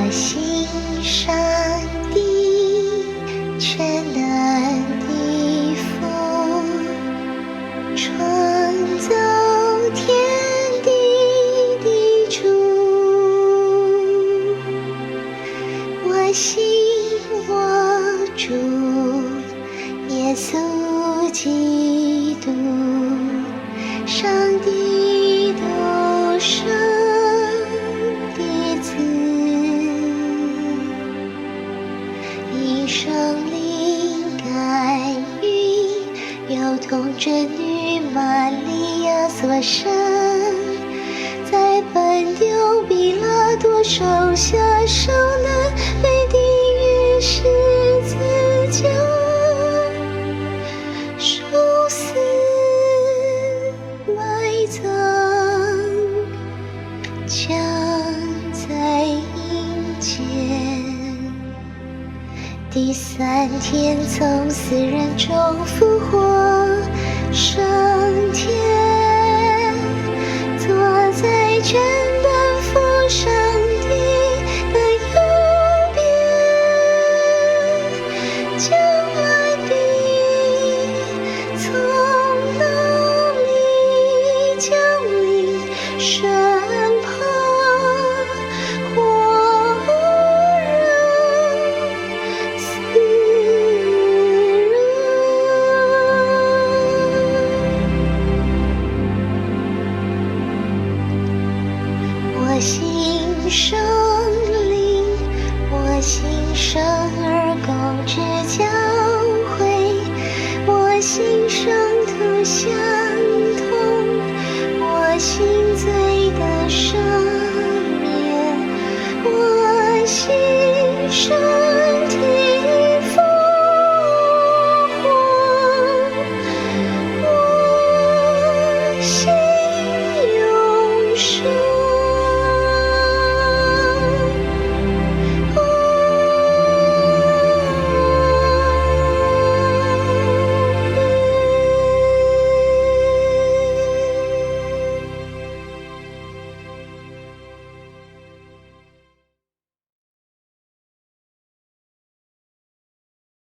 我信上帝全能的父，創造天地的主。我信我主耶穌基督，上帝獨生的子，因聖靈感孕，由童貞女瑪利亞所生，在本丟彼拉多手下受難，被釘於十字架，受死埋葬，降在陰間。第三天從死人中復活，升天，坐在全能父上帝的右邊，將來必從那裡降臨審判活人死人。我信聖靈，我信聖而公之教會，我信聖徒相通，我信罪得赦免，我信聖